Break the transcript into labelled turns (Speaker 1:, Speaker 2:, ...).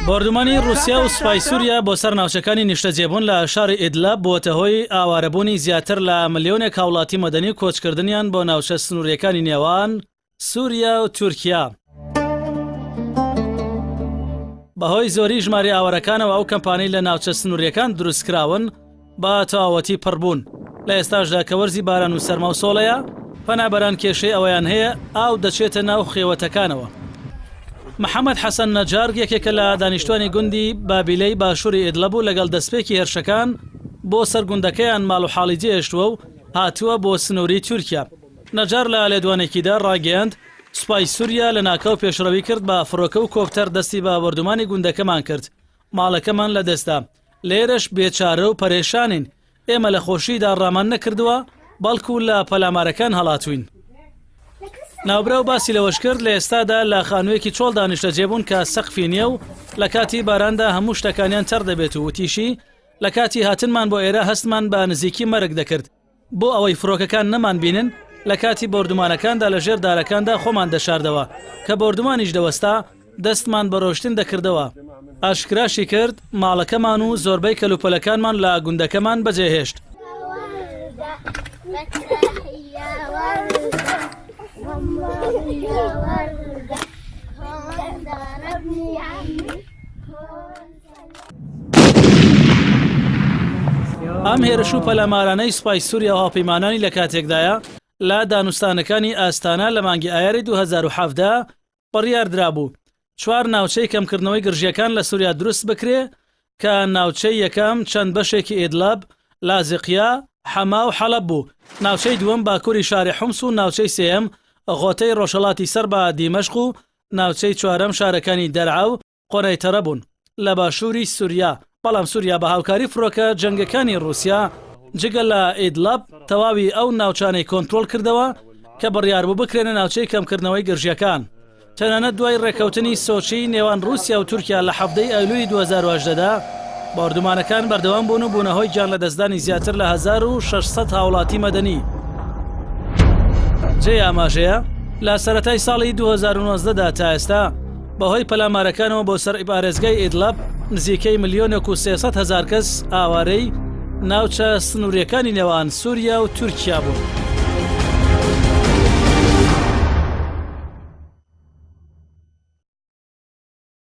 Speaker 1: بۆردومانی ڕووسیا و سوپای سووریا بۆ سەر ناوچەکانی نیشتەجێبوون لە شاری ئیدلب بووەتە هۆی ئاوارەبوونی زیاتر لە ملیۆنێک هاوڵاتی مەدەنی و کۆچکردنیان بۆ ناوچە سنوورییەکانی نێوان سووریا و تورکیا. بەهۆی زۆری ژماری ئاوارەکانەوە ئەو کەمپانەی لە ناوچە سنوورییەکان دروستکراون بە تەواوەتی پڕبوون، لە ئێستاشدا کە وەرزی باران و سەرما و سۆڵەیە، پەنابەران کێشەی ئەوەیان هەیە ئاو دەچێتە ناو خێوەتەکانەوە. محەمەد حەسەن نەجار یەکێکە لە دانیشتوانی گوندی بابیلەی باشووری ئیدلەب و لەگەڵ دەستپێکی هێرشەکان بۆ سەر گوندەکەیان ماڵ و حاڵی جێهێشتووە و هاتووە بۆ سنووری تورکیا. نەجار لە لێدوانێکیدا ڕاگەیاند، سوپای سوریا لەناکاو پێشڕەوی کرد بە فڕۆکە و کۆپتەر دەستی بە بۆردومانی گوندەکەمان کرد، ماڵەکەمان لەدەستدا، لێرەش بێچارە و پەرێشانین، ئێمە لە خۆشیدا ڕامان نەکردووە، بەڵکو لە پەلامارەکان هەڵاتووین. ناوبراو باسی لەوەشکرد، لە ئێستادا لە خانوویەکی چۆڵدا نیشتەجێ بوون کە سەقفی نییە و لە کاتی باراندا هەموو شتەکانیان تەڕ دەبێت و وتیشی، لە کاتی هاتنمان بۆ ئێرە هەستمان بە نزیکی مەرگ دەکرد، بۆ ئەوەی فڕۆکەکان نەمانبینن، لە کاتی بۆردومانەکاندا لە ژێر دارەکاندا خۆمان دەشاردەوە، کە بۆردومانیش دەوەستا، دەستمان بە ڕۆشتن دەکردەوە. ئاشکراشی کرد، ماڵەکەمان و زۆربەی کەلوپەلەکانمان لە گوندەکەمان بەجێهێشت. ئەم هێرش و پەلامارانەی سوپای سووریا و هاوپەیمانانی لە کاتێکدایە لە دانوستانەکانی ئاستانە لە مانگی ئایاری 2017 بڕیاردرابوو چوار ناوچەی کەمکردنەوەی گرژیەکان لە سووریا دروست بکرێ کە ناوچەی یەکەم چەند بەشێکی ئیدلب، لازقیە، حەما و حەلەب بوو، ناوچەی دووەم باکووری شاری حومس و ناوچەی سێیەم غۆتەی ڕۆژهەڵاتی سەر بە دیمەشق و ناوچەی چوارەم شارەکانی دەرعا و قونەیتەرە بوون لە باشووری سوریا، بەڵام سوریا بە هاوکاری فڕۆکە جەنگەکانی ڕووسیا جگە لە ئیدلب تەواوی ئەو ناوچانەی کۆنترۆڵ کردەوە کە بڕیاربوو بکرێنە ناوچەی کەمکردنەوەی گرژییەکان. تەنانەت دوای ڕێککەوتنی سۆچی نێوان ڕووسیا و تورکیا لە 17 ی ئەیلولی 2018 دا، بۆردومانەکان بەردەوام بوون و بوونە هۆی گیانلەدەستدانی زیاتر لە 1600 هاوڵاتی مەدەنی. جێی ئاماژەیە، لە سەرەتای ساڵی 2019 دا تا ئێستا، بەهۆی پەلامارەکانەوە بۆ سەر پارێزگای ئیدلب، نزیکەی ملیۆنێک و 300 هەزار کەس ئاوارەی ناوچە سنوورییەکانی نێوان سووریا و تورکیا بوون.